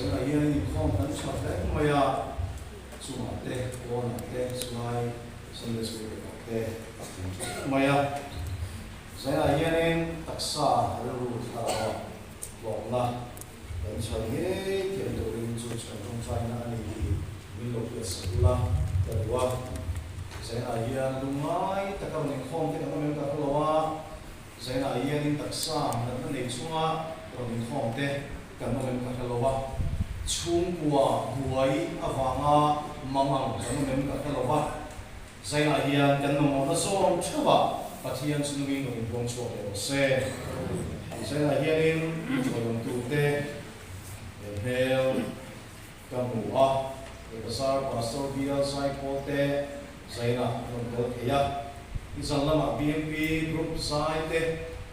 Zainah hian inkhawm kan tha hle mai a, chungah te, pawnah te, chulai Sunday School te pawh te a pum tha hle mai a. Zainah hianin taksa rilru thlarau a hlawkna kan chhan ngei thei turin chu chhan tawngtaina a ni tih min lo hriatsak ula ka duh a. Zainah hian lungngai taka rawn inkhawm te kan awm em ka hre lo a. Zainah hianin taksa natna nei chunga rawn inkhawm te kan awm em ka hre lo a, chhungkua buai avanga mangang kan awm em ka hre lo a, Zainah hian kan mamawhna zawng theuhah Pathian chu nungin rawn inbuang chhuak leh rawh se. Zainah hianin inthawlawmtute hmel ka hmu a, Bazar Pastor Bial Zaipawl te Zainah an rawn tel thei a, nizan lamah BMP Group zai te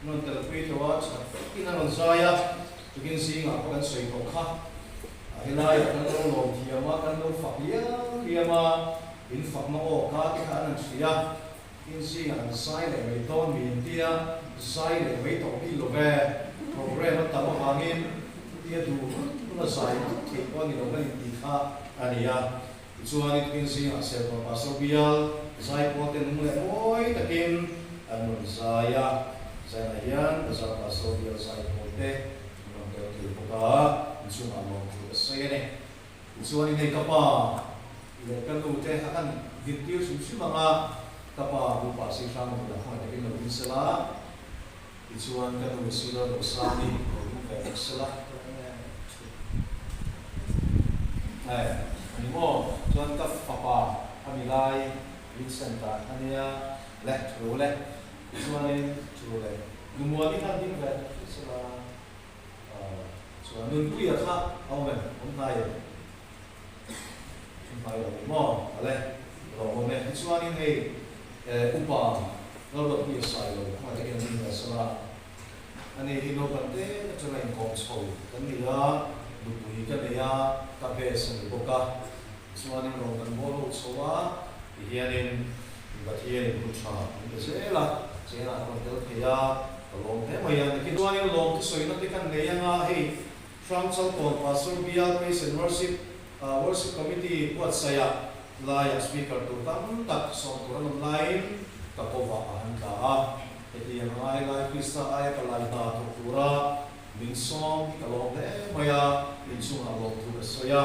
an rawn telpui tawh a, that takin an rawn zai a, tukin zingah pawh kan sawi tawh kha. A helaiah kan lo lawm thiam a, kan lo fak liam liam a, in fakna aw ka te kha an han hria a, tin zingah an zai leh mai dawn mi an tia, zai leh mai tawh bik lo ve, programme a tam avangin tia duh rut rut a zai rut theih pawh a ni lo kan intih kha a ni a. Tichuan i tukin zingah Serkawn Pastor bial zaipawl te nung leh mawi takin an rawn zai a, zainah hian Bazar Pastor bial zaipawl te an rawn tel thei bawk a, inchungah lawmthu ka sawi a ni. Tichuan i hei ka pa leh ka nu te a kan dintir hrim hrim ang a, ka pa nu pa si hrang bulah khawngaih takin lo ding sela, Tichuan ka nu Sila Rosani lo ding ve bawk sela. Hei a ni maw? Chuan ka fapa a mi lai Vincent-a a nia le, thu le. Tichuanin thu le Numuani khan ding ve thut sela. Chuan Nunpuia kha a awm em? Awm hnai em? Awm hnai lo ni maw? A le, lawmawm e. Tichuanin hei upa Lalruatpuia sai lo khawngaih takin an ding ve sela. Ani hi naupang te atanga inkawm chho kan ni a, nupui ka nei a, ka best a ni bawk a. Tichuanin rawn kan bawl ho chho a, tihianin Pathianin hun tha min pe zel a, chenah ka rawn tel thei a, ka lawm hle mai a. Tichuanin lawmthu sawina te kan nei anga hei Hrangchalkawn Pastor Bial Praise and Worship Worship Committee buatsaihah laiah Speaker tur tam tak sawm tur an awm laiin ka kovah a han tla a. Hetiang ngai lai Krista aia ka lai hna thawk tura min sawm hi ka lawm hle mai a, inchungah lawmthu ka sawi a.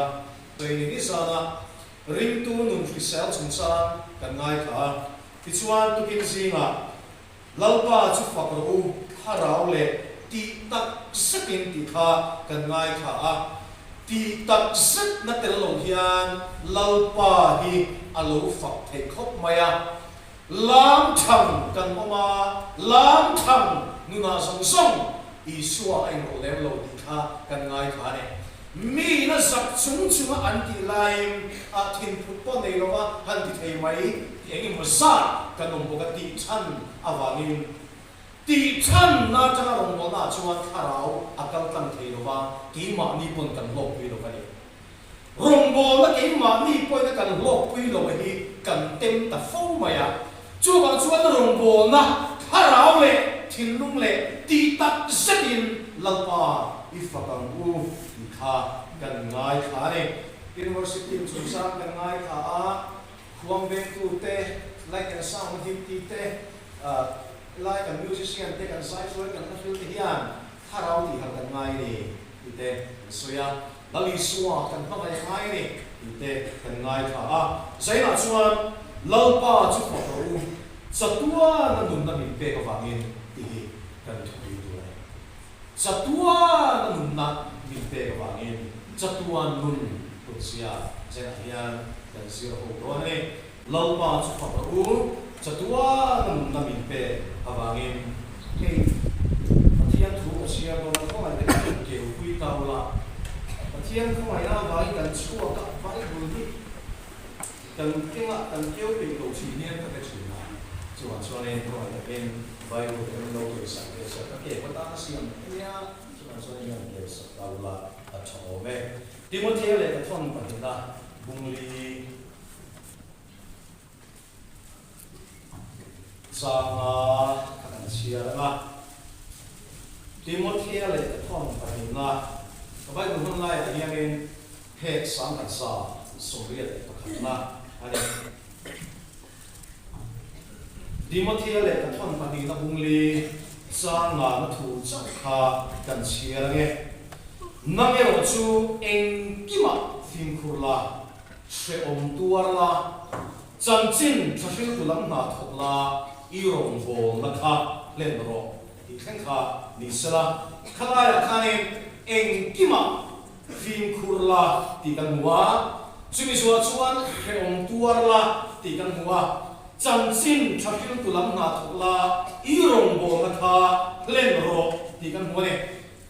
Sawi ni zana ringtu nun hrisel chungchang kan ngaithla a, tichuan tukin zingah Lalpa chu fak rawh u, thlarau leh tih tak zetin tih kha kan ngaithla a, tih tak zet na tel lo hian Lalpa hi a lo fak theih khawp mai a. Lam thang kan awm a, lam thang nunah zawng zawng Isua a inrawlh lem lo tih kha kan ngaithla a ni. Mi ina zak chung chunga an tih laiin ah thinphut pawh nei lova han ti thei mai tih eng emaw zat kan awm bawk a tih chhan avangin tih chhanna atanga rawngbawlna ah chuan thlarau a kal tlang thei lova keimahni pawn kan hlawkpui lo a ni. Rawngbawlna keimahni pawhin a kan hlawkpui lo hi kan tem ta fo mai a, chuvang chuan rawngbawlna thlarau leh thinlung leh tih tak zetin Lalpa i fak ang u tih kha kan ngaithla a ni. University chungchang kan ngaithla a, khuang vengtu te, light and sound duty te, lai kan musician te, kan zaizuai kan hla hril te hian thlarau tih harh kan ngai a ni tih te kan sawi a, Lal Isua kan hmangaih a ngai a ni tih te kan ngaithla a. Zainah chuan Lalpa chu fak rawh u, chatuana nunna min pek avangin tih hi kan thupui tur a ni. Chatuan a nunna min pek avangin chatuan nun kutziah zenah hian kan zir ho dawn a ni. Lalpa chu fak rawh u, chatuan a nunna min pek avangin. Hei Pathian thu ka chhiar dawn a, khawngaih takin kan keu pui ta ula. Pathian khawngaihna avangin kan chhuak a, Bible hi Kan kengah kan keu peih lo thin hian ka hre thin a, chuvang chuanin khawngaih takin Bible kan lo keu sak ve sak ka kep atan a siam a nia, chuvang chuanin kan keu sak ta ula a tha awm e. Timothea leh ka thawn pahnihna bungli zanga kha kan chhiar ang a, Timothea leh ka thawn pahnihna. Ka Bible hman laiah hianin phek 1181na a ni. Timothea lehkha thawn pahnihna bung li chang ngana thu chauh kha kan chhiar ange. Nang erawh chu engkimah fimkhur la, hrehawm tuar la, chanchin tha hriltu lam hna thawk la, i rawngbawlna kha hlen rawh tih thleng kha ni sela, khalaiah khanin engkimah Fimkhur la tih kan hmu a, chumi zuah chuan hrehawm tuar la tih kan hmu a, chanchin tha hriltu lam hna thawk la, i rawngbawlna kha hlen rawh tih kan hmu a ni.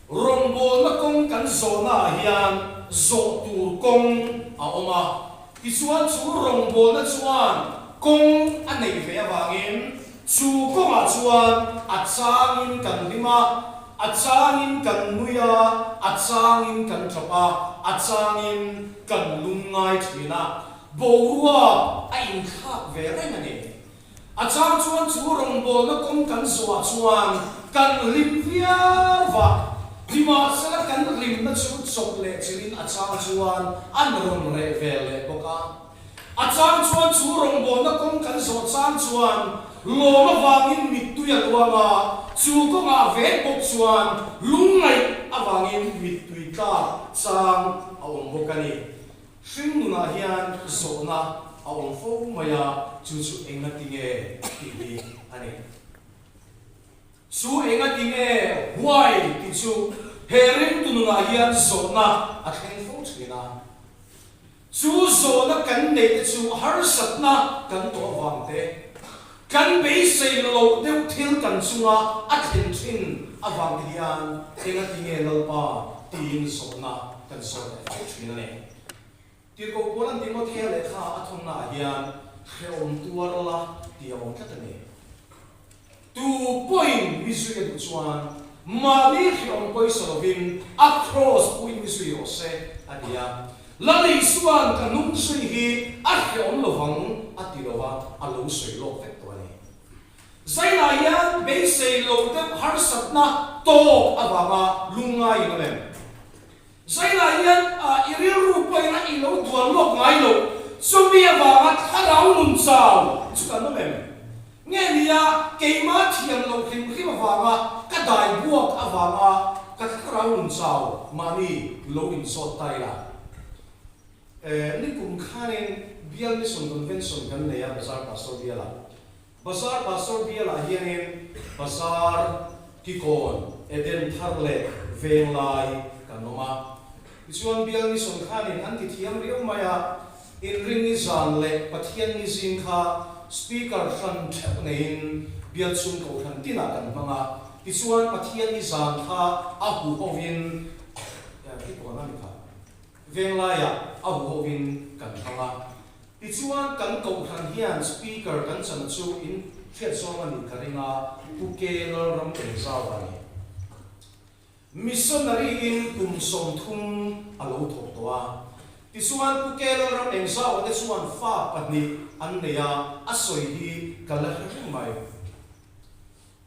Rawngbawlna kawng kan zawhnaah hian zawh tur kawng a awm a, tichuan chu rawngbawlna chuan kawng a neih ve avangin chu kawngah chuan a changin kan hlim a, A changin kan nui a, a changin kan ṭap a, a changin kan lungngai ṭhin a, boruak a inthlak ve reng a ni. A chang chuan chu rawngbawlna kawng kan zawhah chuan kan hlim viau va, nimahsela kan hlimna chu chawp leh chilhin a chang chuan an rawn reh ve leh bawk a. A chang chuan chu rawngbawlna kawng kan zawh chang chuan lawm avangin mittui a luang a, chu kawngah vek bawk chuan lungngaih avangin mittui tlak chang a awm bawk a ni. Hringnunah hian zawhna a awm fo mai a, chu chu engati nge tih hi a ni. Chu engati nge huai tih chu he ringtu nunah hian zawhna a thleng fo thin a. Chu zawhna kan neih te chu harsatna kan tawh avang te, kan beisei loh deuh thil kan chunga a thlen thin avang te hian engati nge Lalpa tiin zawhna kan zawt leh fo thin a ni. Tirhkoh Paula'n Timothea lehkha a thawnnaah hian hrehawm tuar la tih a awm tlat a ni. Tu pawhin mi zui a duh chuan mahni hrehawm pawisa lovin a kraws puin mi zui rawh se, a ti a. Lal Isua'n ka hnung zui hi a hrehawm lovang a ti lo a, a lo sawi lawk vek tawh a ni. Zainah hian beisei lo deuh harsatna tawk avanga lungngai in awm em? Zainah hian i rilru pawhin a i lo duan lawk ngai lo, chumi avanga thlarau nun chau chu kan awm em? Nge nia, keimah thiam loh hrim hrim avanga ka dai buak avanga ka thlarau nun chau mahni lo inzawt ta ila. Nikum khanin Bial Mission Convention kan nei a Bazar Pastor Bialah. Bazar Pastor bialah hianin Bazar, Kikawn, Eden thar leh Venglai kan awm a. Tichuan bial mission khanin an ti thiam riau mai a, Inrinni zan leh Pathianni zing kha Speaker hran theuh neiin bial chhung kohhran tinah kan hmang a. Tichuan Pathianni zan kha a huhovin Kikawn a ni kha. Venglaiah a huhovin kan hmang a. Tichuan kan kohhran hian Speaker kan chana chu in hriat zawng a nih ka ring a, Pu K. Lalram Engzau a ni. Missionary in kum 30 a lo thawk tawh a. Tichuan Pu K. Lalram Engzau te chuan fa pahnih an nei a, a sawi hi ka la hre reng mai.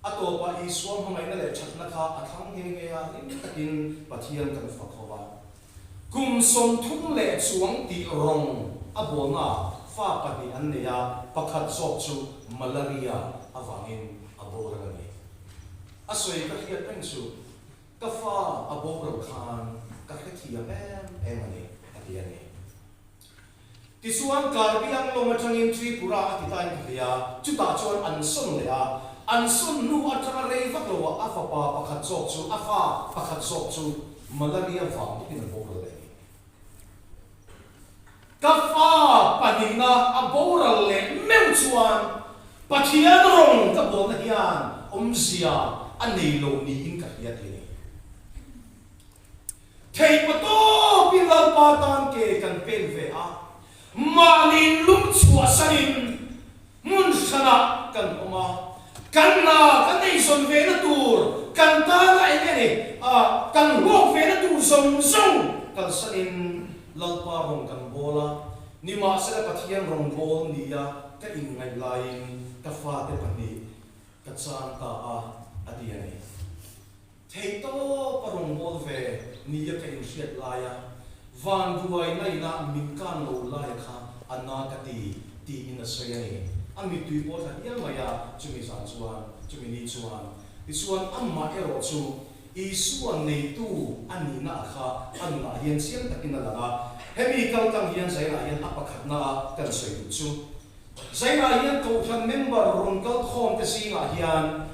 A tawpah Isua hmangaihna leh thatna kha a thlang nghe nghe a, hlim takin Pathian kan fak ho a. Kum 30 leh chuang tih rawng a bawlnaah fa pahnih an nei a, pakhat zawk chu malaria avangin a boral a ni. A sawi ka hriat reng chu, Ka fa a boral khan ka hrethiam em em a ni, a ti a ni. Tichuan, Karbi Anglong atangin Tripura a ti tain ka hria, chutah chuan an sawn leh a. An sawn hnu atanga rei vak loah a fapa pakhat zawk chu, a fa pakhat zawk chu malaria vang bawkin a boral leh a ni. Ka fa pahnihna a boral leh meuh chuan Pathian rawng ka bawlna hian awmzia a nei lo niin ka hria ti a ni. Theihpa tawpin Lalpa tan ke kan pen ve a, mahni lung chhuahsanin hmun hranah kan awm a, kan hna kan eizawn vena tur, kan tana eng nge ni a, kan hlawk vena tur zawng zawng kalsanin Lalpa rawn kan bawl a, nimahsela Pathian rawn bawl nia ka inngaih laiin ka fate pahnih ka chan ta a, a ti a ni. Theihtawpa rawngbâwl ve nia ka inhriat laia vanduaina ina min kan lo laia kha a na ka ti, tiin a sawi a ni. A mittui pawh thla hial mai a, chumi zan chuan, chumi ni chuan. Tichuan, amah erawh chu Isua neitu a nihna a kha a nunah hian chiang takin a lang a. Hemi kaltlang hian Zainah hian a pakhatna a kan sawi duh chu. Zainah hian Kohhran member rawn kal khawmte zingah hian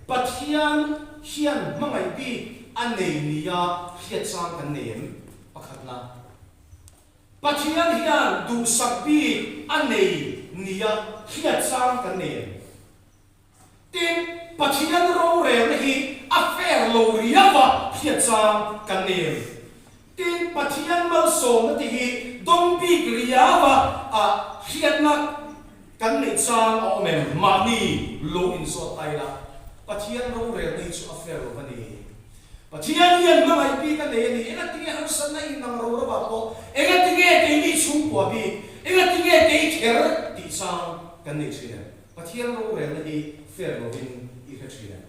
Pathian hian hmangaih bik a nei nia hriat chang kan nei em? Pakhatna, Pathian hian duhsak bik a nei nia hriat chang kan nei em? Tin, Pathian rorelna hi a fair lo riau a hriat chang kan nei em? Tin, Pathian malsawmna te hi dawng bik riau a a hriatna kan neih chang a awm em? Mahni lo inzawt ta ila, Pathian rorelna hi chu a fair lo va ni. Pathian hian hmangaih bik a nei a ni. Engatinge harsatna inang ro ro ah pawh, engatinge keini chhungkua bik, engatinge kei kher tih chang kan nei thin em? Pathian rorelna hi fair lovin i hre thin em?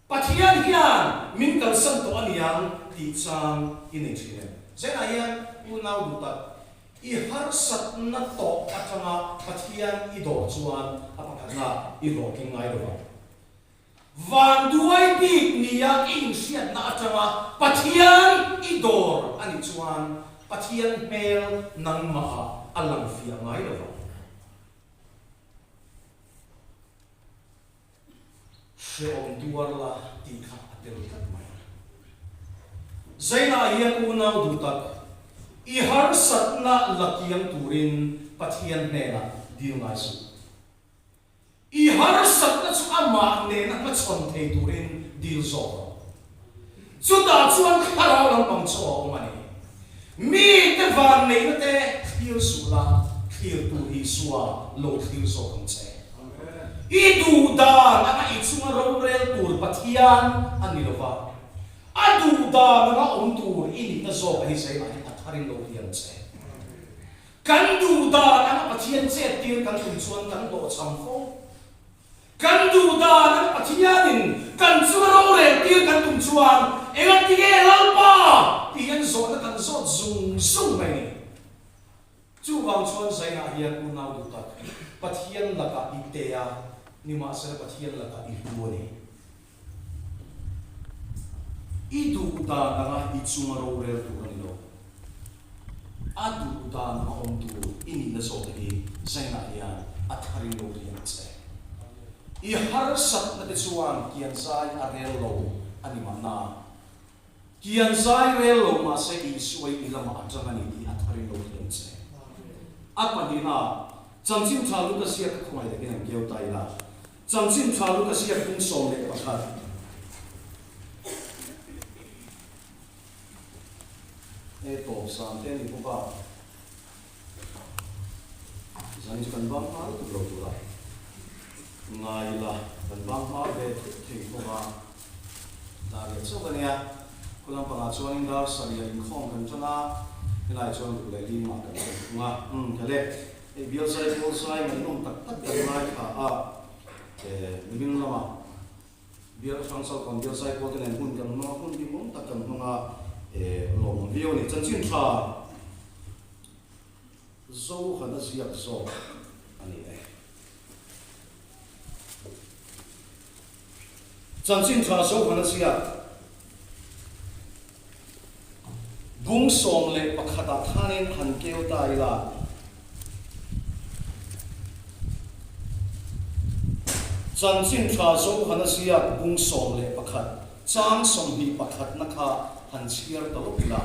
Pathian hian min kalsan tawh a niang tih chang i nei thin em? Zenah hian unau duh tak, i harsatna tawh atanga Pathian i dawr chuan a pakhatna i hlawhtling ngai lo vang. Vanduai bik nia i inhriatna atanga Pathian i dawr a nih chuan Pathian hmel nangmahah a lang fiah ngai lo vang. Hrehawm tuar la tih kha a tel tlat mai. Zainah hian unau duh tak, i harsatna la kiang turin Pathian hnenah dil ngai suh. I harsatna chu amah nena hmachhawn thei turin dil zawk rawh. Chutah chuan thlarau lampang chu a awm a ni. Mite vanneihna te thlir suh la, thlir tur Isua lo thlir zawk ang che. I duh dan anga i chunga rorel tur Pathian a ni lova, a duh dan anga awm tur i nihna zawk a hi zelah hian a tharin lo hliam che. Kan duh dan anga Pathian chet tir kan tum chuan kan hlawhchham fo. Kan duh dan an Pathianin kan chunga rorel tir kan tum chuan engatinge Lalpa tih hian zawhna kan zawt zung zung mai ni. Chuvang chuan Zainah hian unau duh tak Pathian lakah i te a, nimahsela Pathian lakah i hlu a ni. I duh dan anga i chunga rorel tur a ni lo. A duh dan anga awm tur i nihna zawhte hi Zainah hian a tharin lo riang che. I harsatna te chuan kian zai a rel lo a ni mahna. Kian zai rel lo mahse Isua i lamah a tang a ni tih a tharin lo riang che. A pahnihna, Chanchin Tha Luka ziak ka khawngaih takin an keu ta ila. Chanchin Tha Luka ziak bung 11. E tawp san te a ni bawk a, zan chu kan bang hma lutuk lo tur a ngai ila, kan bang hma ve thut thei bawk a, dar leh chauh a nia, khu lampangah chuanin dar sarih inkhawm kan tan a, helai chuan ruk leh limah kan tan thung a, umm kha le, hei bial zai pawl zai ngaihnawm tak tak kan ngaithla a, e nimin lamah. Bial hrang Salkawn bial zaipawl te nen hun kan hmang a, hun hlimawm tak kan hmang a, lawmawm viau a ni. Chanchin tha Zohana ziak zawk a ni e. Chanchin tha Zohana ziak Bung 11 ah khanin han keu ta ila. Chanchin tha Zohana ziak bung 11 chang 21 na kha han chhiar ta lawk ila.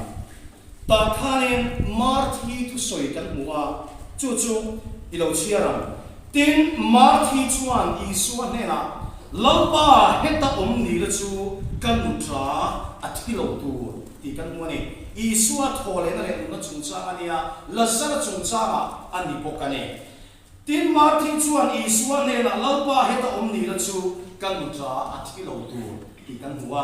Tah khanin Marthi thusawi kan hmu a, chu chu i lo chhiar ang. Tin, Marthi chuan Isua hnenah, Lalpa, heta awm ni la chu ka nu ṭa a thi lo tur tih kan hmu a ni. Isua thaw lehna leh nunna chungchang a nia, Lazara chungchangah a ni bawk a ni. Tin, Marthi chuan Isua hnenah, Lalpa, heta awm ni la chu ka nu ṭa a thi lo tur tih kan hmu a.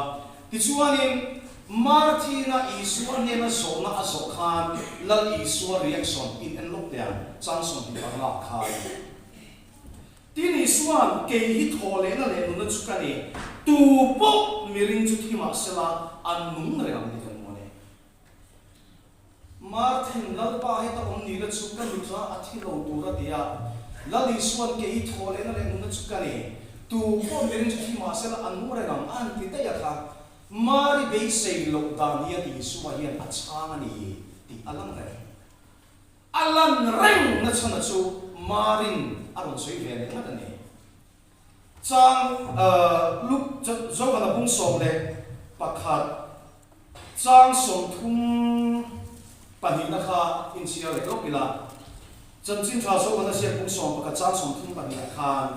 Tichuanin, Marthina Isua hnena zawhna a zawh khan Lal Isua reaction in en lawk teh ang, chang 25 khan. Tin Isua'n, Kei hi thaw lehna leh nuna chu ka ni, tu pawh pawh mi ring chu thi mah sela an nung reng ang tih kan hmu a ni. Marthin, Lalpa heta awm ni la chu ka nutra a thi lo tur a ti a. Lal Isua'n kei i thaw lehna leh nunna chu ka ni. Tu pawh mi ring chu thi mah sela an nung reng ang a han ti daih a kha. Mari beisei loh dan hian Isua hian a chhang a ni tih a lang reng. A lan reng na chhana chu Marin a rawn sawi ve leh ngat a ni. Chang Luke Johana bung 11 chang 32 kha inchhiar leh lawk ila. Chanchin tha Johana ziak bung 11 chang 32 ah khan,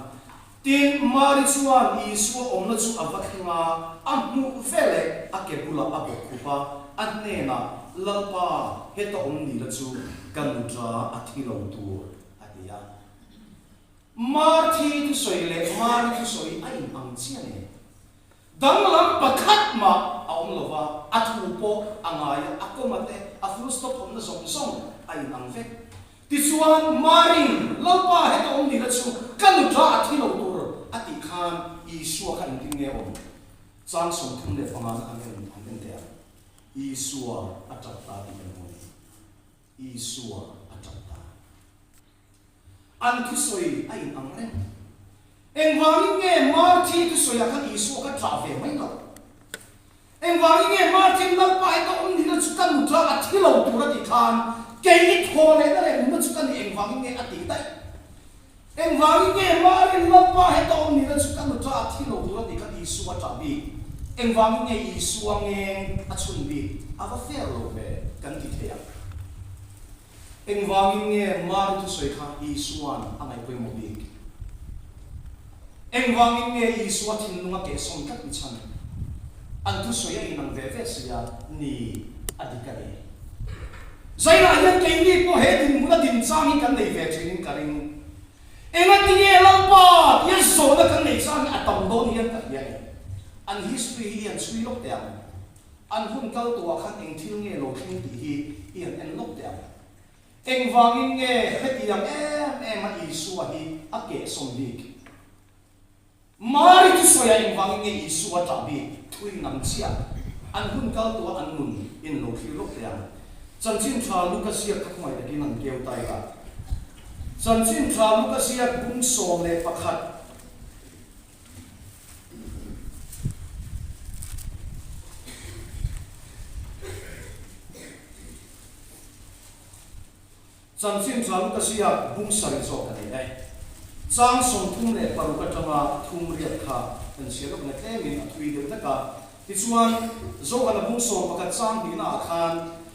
Tin, Mari chuan Isua awmna chu a va thleng a, a hmuh veleh a ke bulah a bawk khup a, a hnenah, Lalpa, heta awm ni la chu ka nuṭa a thi lo tur, a ti a. Marthi thusawi leh Mari thusawi a in ang chiah nen. Danglam pakhat mah a awm lo va, a thu pawh a ngai a, a comma te, a full stop awmna zawng zawng a in ang vek. Tichuan, Marin, Lalpa heta awm ni la chu ka nuṭa a thi lo tur a tih khan Isua kha engtin nge awm? Chang 35 na an en an en teh a, Isua a ṭap ta tih kan hmu a ni. Isua a ṭap ta. An thusawi a in ang reng. Engvangin nge Marthi thusawiah khan Isua kha ṭah ve mai lo? Engvangin nge Marthin Lalpa hi ka awm nihna chu ka nuṭa a thi lo tur a tih khan kei i thaw lehna leh nunna chu ka ni engvangin nge a tih daih? Engvangin nge Marin Lalpa hi ka awm nihna chu ka nuṭa a thi lo tur a tih khan Isua a ṭah bik? Engvangin nge Isua ngeng a chhun bik? A va fair lo ve kan ti thei ang. Engvangin nge Mari thusawi kha Isua'n a ngaih pawimawh bik? Engvangin nge Isua thinlung a kehsawm tlat ni chhan? An thusawi a inang ve ve si a, ni, a dik a ni. Zainah hian keini pawh he dinhmun a din chang hi kan nei ve thinin ka ring. Engatinge Lalpa tia zawhna kan nei chang hi a tam dawn hian ka hria ni. An history hi i han chhui lawk teh ang. An hun kal tawhah khan eng thil nge lo thleng tih hi i han en lawk teh ang. Engvangin nge hetiang em em a Isua hi a kehsawm bik? Mari thusawiah engvangin nge Isua ṭah bik thui nang chiah? An hun kal tawhah an nun in lo thlir lawk teh ang. Chanchin ṭha Luka ziak kha khawngaih takin an keu ta ila. Chanchin ṭha Luka ziak bung 11. Chanchin tha lut a sia bung sarih zawk a ni e. Chang 36 atanga thum riat kha kan chhiar lawk na tlemin a thui deuh hlek a. Tichuan, Johana bung 11 chang hnihnaah khan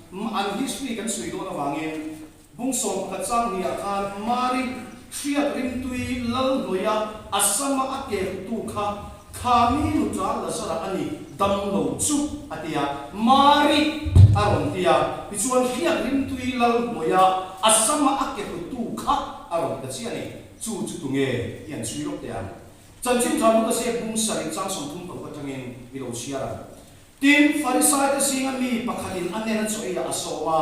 an history kan sawi dawn avangin Bung 11 chang hniah khan Mari hriat rimtui lal hnuaia a sama a ke hutu kha kha mi nuṭa Lazara a ni dam lo chu a ti a, Mari a rawn ti a, tichuan hriat rimtui lal hnuaia a sama a ke hutu kha a rawn ta chiah a ni. Chu chu tunge i an chhui lawk teh ang? Chanchin ṭha lut a ziak bung sarih chang 36 aṭangin i lo chhiar ang. Tin, Farisaite zinga mi pakhatin a nen a chaw eiah a sawm a.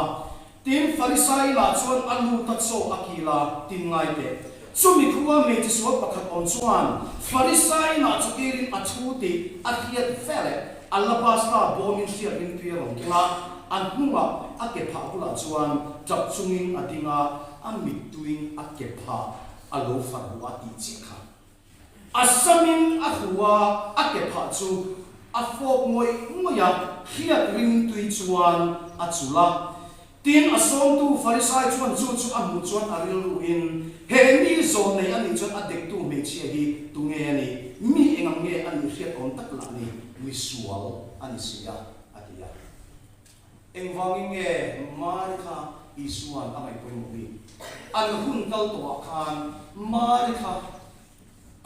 Tin, Farisai lah chuan a lut a chaw a kil a, tin ngai teh. Chumi khua hmeichhe sual pakhat awm chuan Farisai lah chaw kirin a thu tih a hriat veleh alabasta bawmin hriat ringtui a rawn keng a, a hnungah a ke phah bulah chuan tap chungin a ding a, a mittuiin a ke phah a lo far huh a tih chiah kha. A samin a hru a, a ke phah chu a fawp ngawih ngawih a, hriat ringtui chuan a chulh a. Tin, a sawmtu Farisai chuan chu chu a hmuh chuan a rilruin, He mi zawn nei a nih chuan a dektu hmeichhia hi tunge a nih? Mi eng ang nge a nih hriat awm tak lah ni, mi sual a ni si a, a ti a. Engvangin nge Mari kha Isua'n a ngaih pawimawh bik? An hun kal tawhah khan Mari kha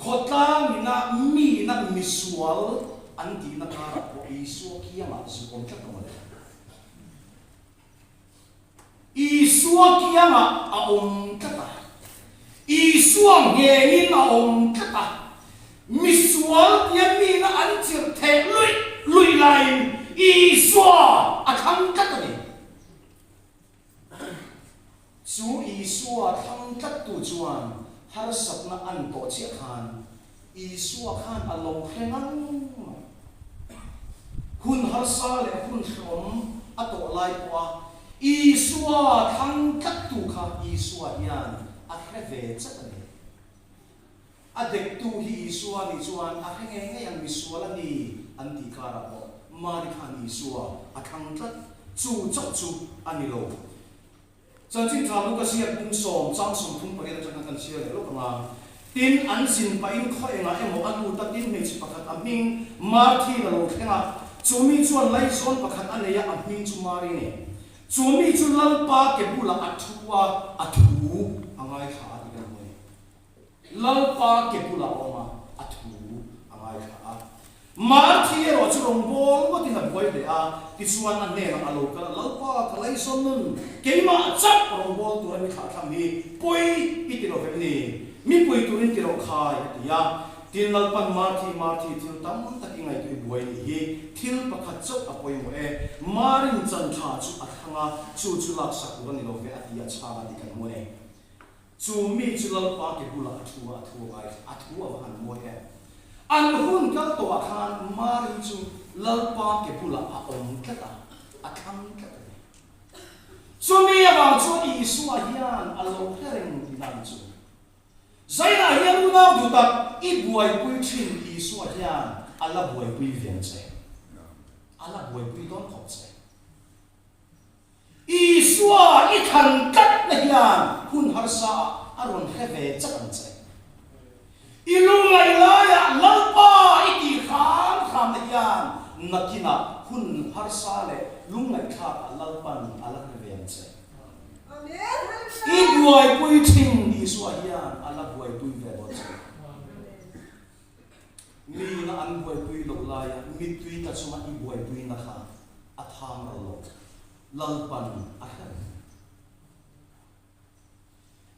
khawtlang ina miina misual an tihna karah pawh Isua kiangah zu awm tlat a mawle. Isua kiangah a awm tlat a. Isua nghengin a awm tlat a. Misual tia mina an chirh theh luih luih laiin Isua a thlang tlat a ni. Chu Isua thlang tlattu chuan harsatna an tawh chiah khan Isua khan a lo hre ngang mai. Hun harsa leh hun hrehawm a tawh lai pawha Isua thlang tlattu kha Isua hian a hre ve chat a ni. A dektu hi Isua nih chuan a hre ngei ngei ang misual a ni an tih karah pawh Mari khan Isua a thlang tlat. Chu chauh chu a ni lo. Chanchin tha Luka ziak bung sawm chang 38 atang khan kan chhiar leh lawk ang a. Tin, an zin pahin khaw engah emaw a lut a, tin hmeichhe pakhat a hming Marthin a lo thleng a, chu mi chuan laizawn pakhat a nei a, a hming chu Mari a ni. Chu mi chu Lalpa ke bulah a thu a, a thu a ngaithla a ti kan hmu a ni. Lalpa ke bulah a awm a, a thu a ngaithla a. Marthi erawh chu rawngbâwl ngawtin a buai hle a, tichuan a hnênah a lo kal a, Lalpa, ka laizawn nun, keimah chauh rawngbâwl tura mi thlahthlam hi pawi i ti lo vem ni? Mi pui turin ti rawh khai, a ti a. Tin, Lalpan, Marthi, Marthi, thil tam tak i ngaihtuah i buai nih hi, thil pakhat chauh a pawimawh e. Marin chan tha chu a thlang a, chu chu laksak tur a ni lo ve, a ti a, chhang a ti kan hmu a ni. Chu mi chu Lalpa ke bulah a thu a, a thu a ngai a, a thu a va han mawi em. An hun kal tawhah khan Mari chu Lalpa ke bulah a awm tlat a, a thlang tlat a ni. Chumi avang chuan Isua hian a lo hre reng ti dan chu. Zainah hian unau duh tak i buaipui thin Isua hian a la buaipui ve ang che. A la buaipui dawn khawp che. Isua i thlan tlatna hian hun harsa ah a rawn hre ve chak ang che. I lungngaih laiah Lalpa i tih hram hramna hian nakinah hun harsa leh lungngaihthlak ah Lalpan a la hre ve ang che. I buaipui thin Isua hian a la buaipui ve dawn che. Miin a an buaipui loh laia mittui tla chunga i buaipuina kha a thang ral lo. Lalpan a hre reng.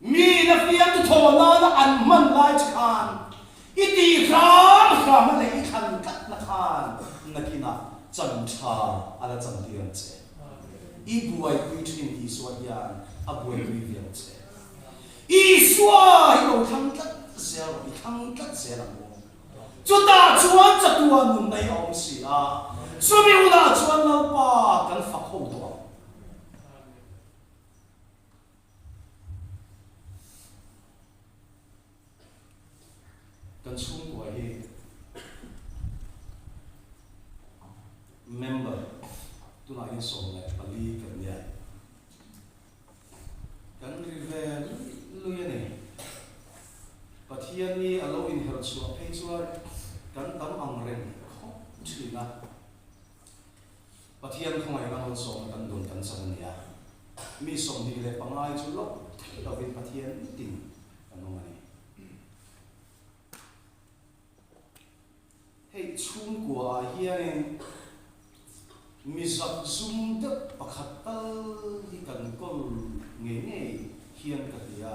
Miin a fiamtu thaw nana an hman lai che khan i tih hram hramna leh i thlan tlatna khan nakinah chan tha a la chantir ang che. I buaipui thin Isua hian a buaipui ve ang che. Isua hi lo thlang tlat zel rawh, i thlang tlat zel ang u. Chutah chuan chatuan nun nei a awm si a, chumi hunah chuan Lalpa kan fak ho tawh ang. Kan chhungkua hi member tunah hian 14 kan nia. Kan ri ve luih luih a ni. Pathian hi a lo inherh chhuah phei chuan kan tam ang reng khawp thin a. Pathian khawngaihna malsawmna kan dun kan chan a ni a. Mi 25 hi chu loh theih lovin Pathian nitin kan awm a ni. Hei chhungkua ah hianin mi zak zum deuh pakhat tal hi kan kawl ngei ngei hian ka hria.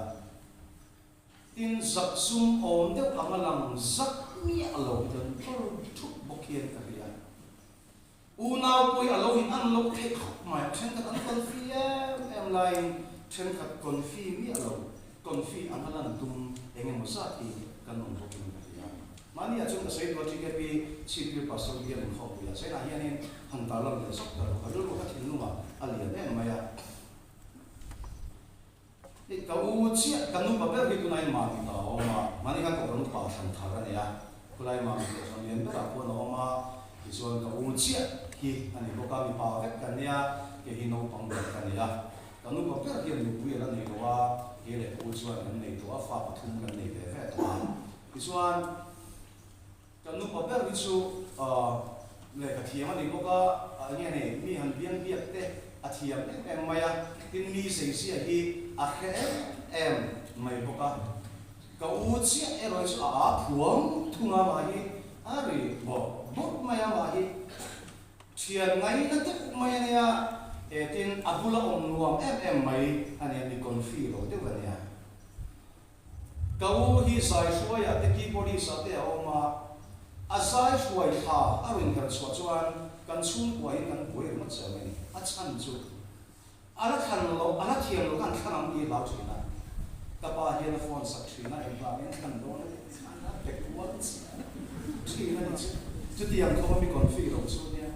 Tin, zak zum awm deuh anga lang zak miah lo hi kan kawl thup bawk hian ka hria. Unau pawh hi a lo in an loh theih khawp mai a, thenkhat an confi em em laiin thenkhat confi miah lo, confi anga lan tum eng emaw zat hi kan awm bawk in ka hria. Mahni ah chuan ka sawi duh a TKP chhiptir pastor bial inkhawpui ah China hianin han tarlan leh zawk ta lo, ka rilru ka thinlungah a lian em mai a. Hei ka u chiah, ka nupa ber hi tunah hian Mamita a awm a, mahni khan kohhran upa thlan thar a nei a, khulai Mamit kohhran lian berah khuan a awm a, tichuan ka u chiah hi a ni bawk a, mipa vek kan nia, kei hi naupang ber ka ni a, ka nupa ber hian nupui a la nei lo a, kei leh ka u chuan kan nei tawh a, fa pathum kan nei ve ve tawh a, tichuan. Kan nupa ber hi chu lehkha thiam a ni bawk a, eng nge ni, mi han biang biak te a thiam em em mai a, tin mi zeizia hi a hre em em mai bawk a. Ka u chiah erawh hi chu a aa phuang thung a, amah hi a ri bawrh bawrh mai a, amah hi thian ngaina deuh mai a nia, e tin a bula awm nuam em em mai a nia, mi confi lo deuh a nia. Ka u hi zai hruaiah te keyboardist ah te a awm a, a zai hruai thla a rawn herh chhuah chuan kan chhungkua hian kan buai ringawt zel mai a ni. A chhan chu a la thlan loh, a la thiam loh khan thlan ang tih a hlau thin a. Ka pa hian a phone sak thin a, engvangin thlan dawn a tih khan a pe kual chiah thin a ni chu. Chutiang khawpa mi confi lo chu nia.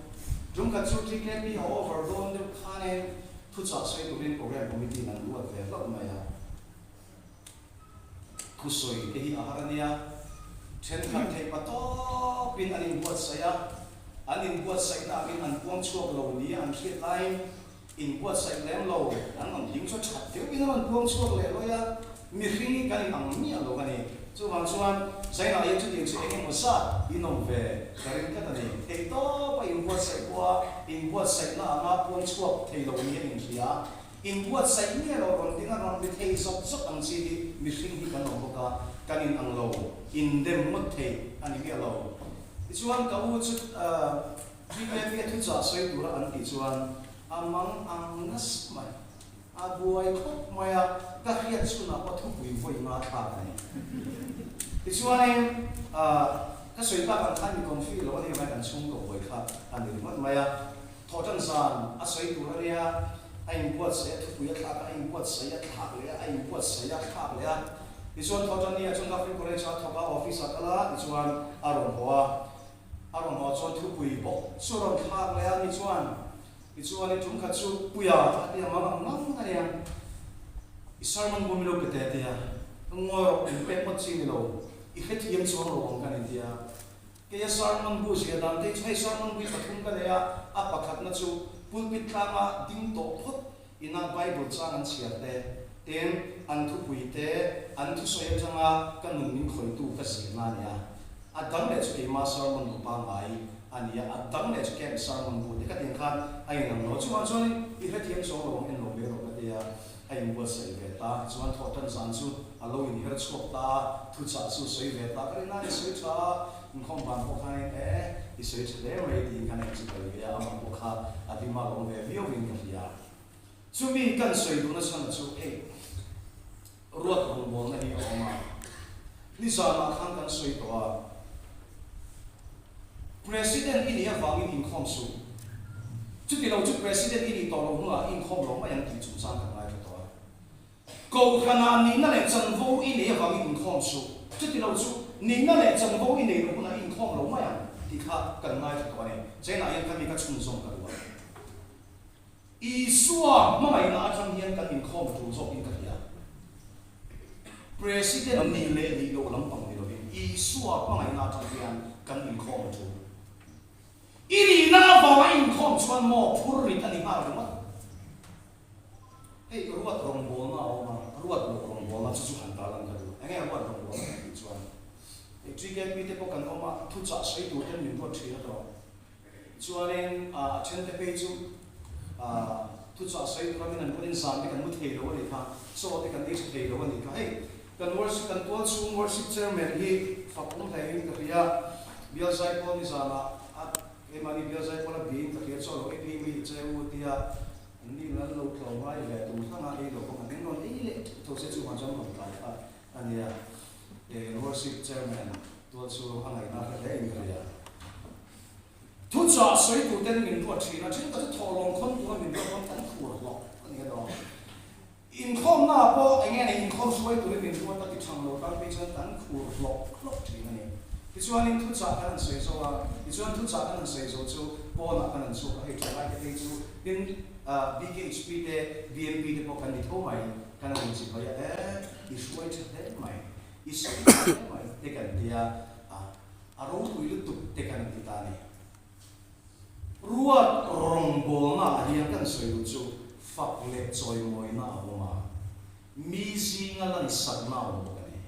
Tumkhat chu TKP a over dawn deuh khanin thuchah sawi turin Program Committee in an ruat ve hlauh mai a. Thusawi te hi a har a nia, thenkhat theih pa tawpin an inbuatsaih a, an inbuatsaihna angin an puang chhuak lo nia an hriat laiin inbuatsaih lem lo an rawn ding chu that deuhin an rawn puang chhuak leh lawi a, mihring hi kan inang miah lo a ni. Chuvang chuan Zainah hian chutiang chu eng emaw zat in awm ve ka ring tlat a ni. Theih tawpa inbuatsaih pawha inbuatsaihna anga puang chhuak thei lo nia inhria a, Inbuatsaih nge lo rawn ding a rawn ri thei zawk zawk ang chi hi mihring hi kan awm bawk a, kan in ang lo, indem ngawt thei a ni miah lo. Tichuan ka u chu TKP a thuchah sawi tura an tih chuan a mang ang nasa mai, a buai khawp mai a, ka hriat chhunah pawh thupui vawi nga thlak a ni. Tichuanin ka sawi tak ang khan mi confi lo a ni mai kan chhungkaw buai kha a ni ringawt mai a. Thawhtan zan a sawi tur a nia, a inbuatsaih a, thupui a thlak a, a inbuatsaih a thlak leh a, a inbuatsaih a thlak leh a. Tichuan Thawhtan ni ah chuan Gafrin College ah a thawk a, office ah kal a, tichuan a rawn haw a. A rawn haw chuan thupui bawk chu a rawn thlak leh a, ni chuan tichuan i tum khat chu Puia a ti a, mang ang mang a nia, i sermon bum i lo pe teh a ti a, ngawi rawh in pek ngawt chi ni lo, i hrethiam chuang lo ang ka ni ti a. Keia sermon bu zia dan te chu hei sermon bui pathum ka nei a, a pakhatna chu pulpit tlanga ding tawh phawt ina Bible chang an chhiar te, tin an thupui te, an thusawi atanga ka nun min khawitu ka zirna a ni a. A dang leh chu keima sermon bu pangngai a ni a, a dang leh chu camp sermon bu te ka tiang khan a inang lo. Chuvang chuanin i hrethiam chuang lo ang en lo mai rawh ka ti a. A inbuatsaih ve ta, chuan thawhtan zan chu a lo inher chhuak ta a, thuchah chu sawi ve ta ka rin a, i sawi tha a, inkhawm van pawh khanin e, i sawi tha hle mai tiin khan a inchibai ve a, amah pawh kha a hlim a lawm ve viauin ka hria. Chumi kan sawi duhna chhan chu hei ruat rawngbawlna hi a awm a, nizanah khan kan sawi tawh a, President i nih avangin inkhawm suh. Chuti lo chu President i nih tawh loh hnuah inkhawm lo mai ang tih chungchang kan ngaithla tawh a. Kohhranah nihna leh chanvo i neih avangin inkhawm suh. Chuti lo chu nihna leh chanvo i neih loh hunah inkhawm lo mai ang tih kha kan ngaithla tawh a ni. China hian khami ka chhunzawm ka duh a. Isua hmangaihna atang hian kan inkhawm a tul zawkin ka hria. President nih leh nih loh lampang ni lovin Isua hmangaihna atang hian kan inkhawm a tul. I nihna avanga inkhawm chuan maw phur rit a ni nghal ringawt. Hei ruat rawngbawlna a awm a, ruat loh rawngbawlna chu chu han tarlan ka duh. Enge ruat rawngbawlna kan tih chuan? Hei TKP te pawh kan awm a, thuchah sawi tur ten min ruat thin a tawh. Chuanin a thente phei chu thuchah sawi tur amin an pawhin zan te kan mu thei lo a nih kha, chaw te kan ei tha thei lo a nih kha. Hei kan worship kan tual chhung worship chairman hi fak awm hlein ka hria, Bial Zaipawl ni zanah a keimahni Bial Zaipawl a biain ka hria chaw lo ei phei mai ta che u tia an ni lan lo tlawm ngai ve tum hlanga ei lo bawk an eng rawn ei leh theuh tho se chuvang chuan rawn tlai kha a nia. Worship chairman tual chu a ngaihna hre hle in ka hria. Thuchah sawi tur ten min ruat thin a, then ka chu thawhlawm khawn tura min ruat pawn kan khur hlawk a ni a dawn. Inkhawmna ah pawh eng nge ni inkhawm hruai turin min ruat a ti thang lo tan phei chuan kan khur hlawk hlawk thin a ni. Tichuanin thuchah kan han sawi zo a, tichuan thuchah kan han sawi zo chu pawnah kan han chhuak a, hei thalai te phei chu tin BKHP te BMP te pawh kan ni tho mai, kan han inchibai a, e i hruai tha hle mai, i sawi tha hle mai te kan ti a, A ropui lutuk te kan ti ta a ni. Ruat rawngbawlna ah hian kan sawi duh chu fak leh chawimawina a awm a, mi zinga lansakna a awm bawk a ni.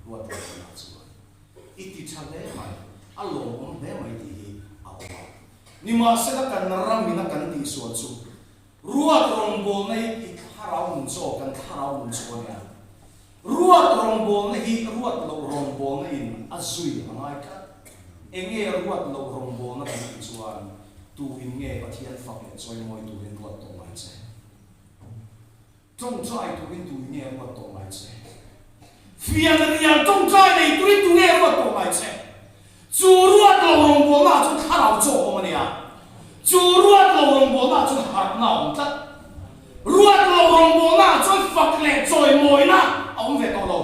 Ruat rawngbawlna chuan i ti tha hle mai, a lawmawm hle mai tih hi a awm a. Nimahsela kan ramina kan tihsual chu Ruat rawngbawlna hi i thlarau nun chaw, kan thlarau nun chaw a nia. Ruat rawngbawlna hi ruat loh rawngbawlna in a zui a ngai tlat. Enge ruat loh rawngbawlna kan tih chuan tu in nge Pathian fak leh chawimawi turin ruat tawh ngai che? Tawngtai turin tu in nge ruat tawh ngai che? Fian rial tawngtai nei turin tu nge ruat tawh ngai che? Chu ruat lo rawngbawlna ah chuan thlarau chaw awm a nia. Chu ruat lo rawngbawlna ah chuan harhna a awm tlat. Ruat lo rawngbawlna ah chuan fak leh chawimawina a awm ve tawh lo.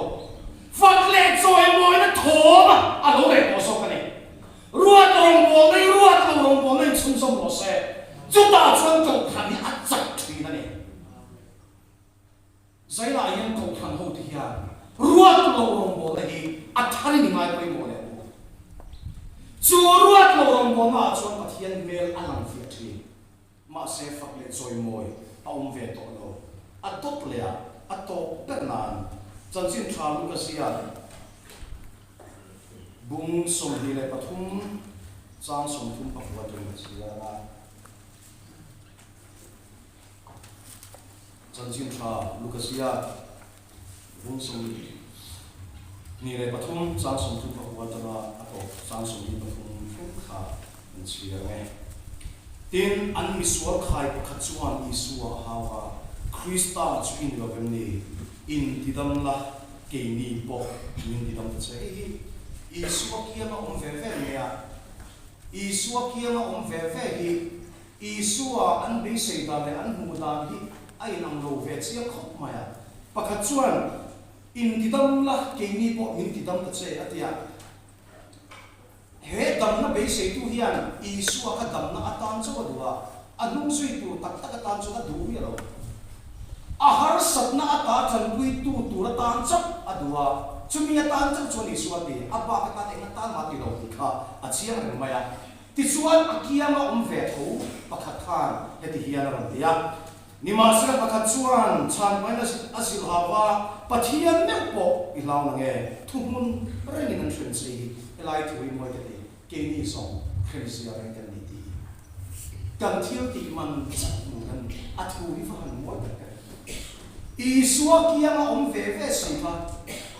Fak leh chawimawina thawm a lo reh tawh zawk a ni. Ruat rawngbawlna hi ruat lo rawngbawlna in chhunzawm rawh se. Chutah chuan Kohhran hi a chak thin a ni. Zailah hian Kohhran hote hian ruat lo rawngbawlna hi a tharin i ngai pawimawh leh bawk. Chu ruat lo rawngbawlna ah chuan Pathian hmel a lang fiah thin. Mahse fak leh chawimawi a awm ve tawh lo. A dawt leh a, a tawp ber nan chanchin tha Luka ziak bung 23 chang 36 atangin a chhiar a. Chanchin tha Luka ziak bung 23 chang 34 atanga a tawp chang 23 thleng kha an chhiar ang e. Tin, an misual khai pakhat chuan Isua a hau a, Krista chu i ni lo vem ni? In tidam la, keini pawh min tidam ta che. Hei hi Isua kianga awm ve ve nge a? Isua kianga awm ve ve hi Isua an beisei dan leh an hmuh dan hi a inang lo ve chiang khawp mai a. Pakhat chuan, In tidam la, keini pawh min tidam ta che, a ti a. He damna beiseitu hian Isua kha damna atan chauh a duh a, a hnung zui tur tak tak atan chuan a duh miah lo. A harsatna ata tanpuitu tur atan chauh a duh a, chumi atan chauh chuan Isua a ti, a bak atan eng atan mah ti lo tih kha a chiang reng mai a. Tichuan a kianga awm ve tho pakhat khan heti hian a rawn ti a, Nimahsela pakhat chuan chhan hmain a zilh hau va, Pathian meuh pawh i hlau na nge? Thuhmun rengin an hrem che hi, helai thu hi mawi ka ti, keini zawng hrem zia reng kan ni tih hi kan thil tih man chauh hmu kan ni. A thu hi va han mawi tak ka ti. Isua kianga awm ve ve si kha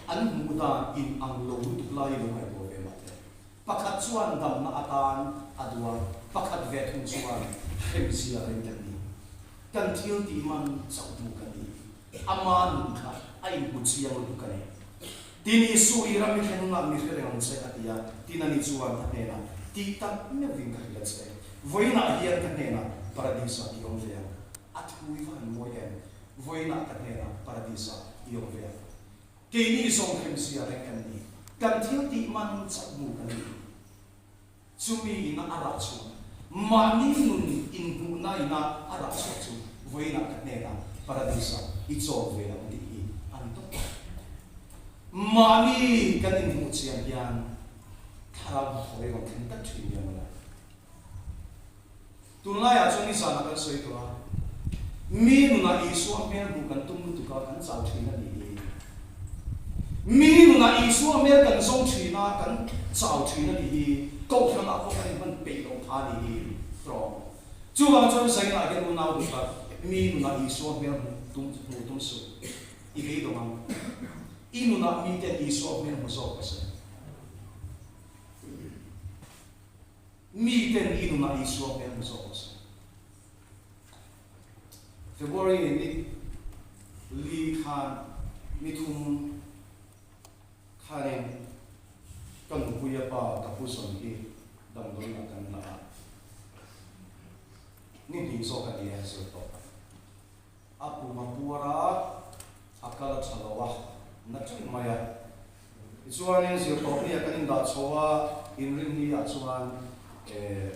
an hmuh dan in ang lo lutuk lai lo ngaihtuah ve mah teh. Pakhat chuan damna atan a duh a, pakhat ve thung chuan hremzia reng kan ni. Kan thil tih man chauh hmu kan ni. Ama nun kha a inhmu chiang lutuk a ni. Tin, Isu i ram i thlen hunah mi hre reng ang che, a ti a. Tin, ani chuan a hnenah, Tih tak meuhvin ka hrilh a che. Vawiinah hian ka hnenah Paradis-ah i awm ve ang. A thu i va han mawi em! Vawiinah ka hnenah Paradis-ah i awm ve ang. Keini zawng hremzia reng kan ni. Kan thil tih man chauh hmu kan ni. Chumi ina a rah chhuah, mahni nun inhmuhna ina a rah chhuah chu vawiinah ka hnenah Paradis-ah i chawl ve ang tih hi a ni tawp a. Mahni kan inhmuh chian hian thlarau hnathawh hi rawn thleng tlat thin nia mawle. Tunlaiah chuan nizanah kan sawi tawh a, mi nunah Isua hmel hmuh kan tum lutuk a, kan chau thin a nih hi. Mi nunah Isua hmel kan zawng thin a, kan chau thin a nih hi. Kohhranah pawh kan inhman peih loh kha a nih hi. Tawng. Chuvang chuan Zainah hian unau duh tak, mi nunah Isua hmel hmuh tum hmuh tum suh. I beidawng ang. I nunah miten Isua hmel hmu zawk ka sawi. Miten i nunah Isua hmel hmu zawk rawh se. February ni li khan ni thum khanin ka nupuia pa ka pu zawn hi damdawiinah kan la a, ni hnih zawk a ni e zir tawh. A pum a puar a, a kal a tha lo a, na ṭeuh mai a. Tichuanin zirtawpni ah kan indah chho a, inrinni ah chuan eh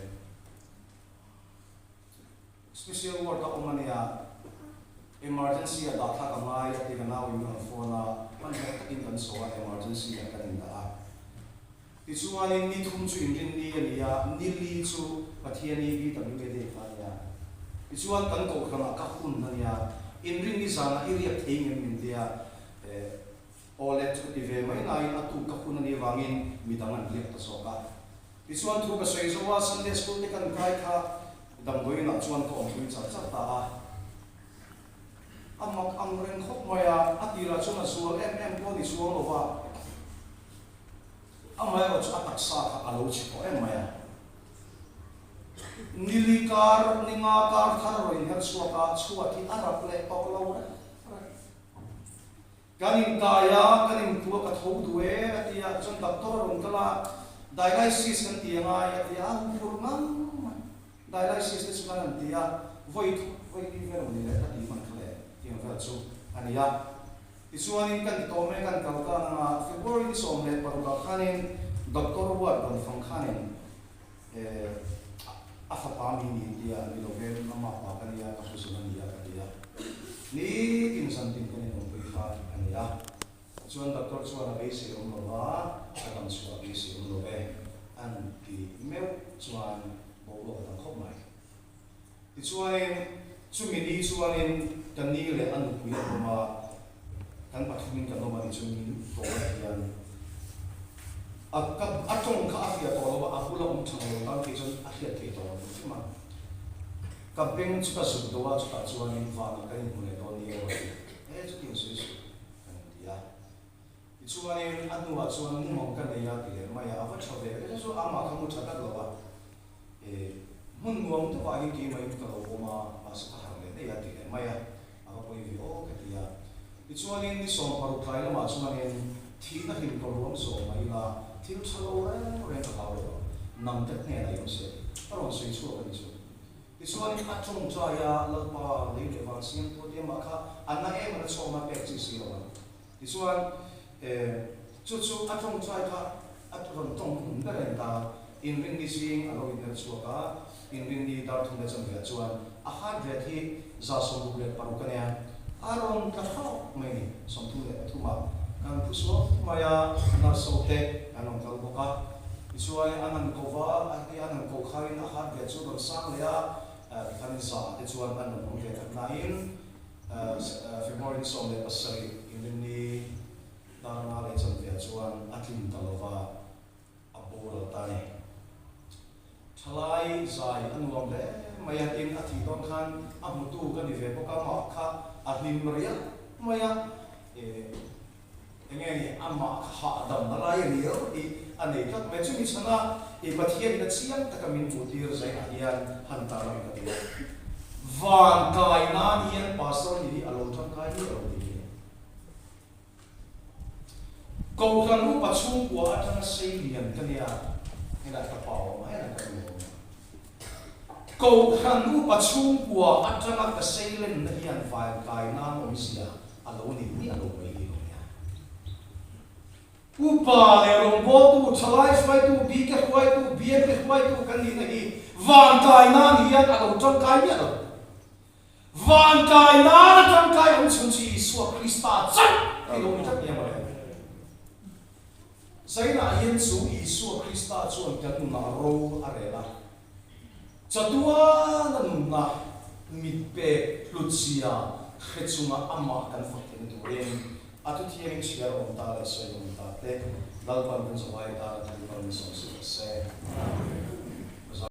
special ward a awm a nia, emergency ah dah thlak a ngai a ti ka nau in min rawn phone a, hmanhmawh takin kan chho a, emergency ah kan indah a. Tichuanin ni thum chu inrinni a ni a, ni li chu Pathiani BWA Day kha a ni a. Tichuan kan kohhranah ka hun a ni a, inrinni zanah i riak thei ngem min ti a, eh, aw le chu ka ti ve mai nain a tuk ka hun a nih avangin midang an riak ta zawk a. Tichuan thu ka sawi zo a, Sunday School te kan kai kha damdawiinah chuan ka awmpui char char ta a. A mak ang reng khawp mai a, a tirah chuan a zual em em pawh a ni chuang lo va. Amaherawh chu a taksa kha a lo chhe tawh em mai a. Nili kar, ni nga kar thar a rawn inher chhuak a, chhuat hi a rap leh tawh lo reng reng. Kan inkai a, kan intu a, ka tho duh e a ti a, tichuan doctor a rawn kal a, dialysis kan ti angai a ti a, a huphurh ngang mai. Dialysis te chu kan han ti a, vawi thum, vawi li vel ni leh ka tih hman kha leh tiang vel chu a ni a. Tichuanin kan ti tawh mai kan kal tan anga February ni 16 ah khanin Doctor Ward rawn fang khanin eh A fapa mi ni tia ni lovin a makpa ka nia, ka hruzel a nia ka ti a. Nitin zantin kan inawmpui kha a ni a. Chuan doctor chuan a beisei awm lo va, a dam chhuah a beisei awm lo ve an ti meuh chuan boruak a dang khawp mai. Tichuanin chumi ni chuanin ka ni leh a nupui an awm a, kan pathumin kan awm a ni chu min tawn hian a ka a tawng kha a hriat tawh lo a, a bula awm tha lo tan phei chuan a hriat theih tawh lo hrim a. Ka beng chu ka zuk deuh a, chutah chuanin vanah kan inhmu leh dawn ni aw a ti. E chutiang sawi suh kan inti a. Tichuanin a hnuah chuan mumang ka nei a ti leh mai a, a va tha ve. Ka chu amah kha mu tha tak lo a, e hmun nuam deuhah hian keimahin ka lo awm a, mahse ka harh leh daih a ti leh mai a, a va pawi ve aw ka ti a. Tichuanin ni 16 tlai lamah chuanin thihna hlim ka ruam zawh mai ila, thil tha lo reng reng ka hlau lo, nang te hnenah i awm se tih a rawn sawi chhuak a ni chu. Tichuanin a tawngtai a, Lalpa lei leh van siamtu te mah kha a na em a na chhawkna pek chi si lo ang. Tichuan, chu chu a tawngtai kha a rawn tawng hmun ber a ni ta. Inrinni zing a lo inher chhuak a, Inrinni dar thum leh chanve ah chuan a heart rate hi 66 a nia, a rawn tla thlawk mai a ni. 33 ah kan phu suak mai a, nurse ho te an rawn kal bawk a. Tichuan, an han ko va, an han ko kharin a heart rate chu a rawn sang leh a, tikhanin za ah te chuan an rawn awm ve khat nain, February ni 17 Inrinni dar nga leh chanve ah chuan a tlin ta lova, a boral ta a ni. Thalai zai a nuam hle mai a, tin a thih dawn khan a hmutu ka ni ve bawk a, amah kha a hlim riak mai a, Enge ni amah kha hahdamna lai a ni lo tih a nei tlat mai. Chumi chhana i Pathianin a chiang taka min hmuhtir zainah hian han tar ang ka ti a. Van kai nan hian Pastor ni hi a lo tangkai miah lo tih hi. Kohhran upa chhungkua atanga sei lian ka nia, helai ka pa awm a, helai ka nu awm a. Kohhran upa chhungkua atanga ka sei lenna hian van kai nan awmzia a lo ni miah lo mai hi lo nia. Upa leh rawngbawltu, thalai hruaitu, bike hruaitu, biate hruaitu kan nihna hi van kai nan hian a lo tangkai miah lo. Van kai nan a tangkai awm chhun chu Isua Krista chauh hi lo ni tlat nia mawle. Zainah hian chu Isua Krista chuan kan nunah ro a rel a. Chatuana nunna mit pek hlutzia hre chunga amah kan fak theihna turin a thuthiangin chhiar awm ta leh sawi awm ta te Lalpan kan zavai tana thil pan min sawm si rawh se. Amen.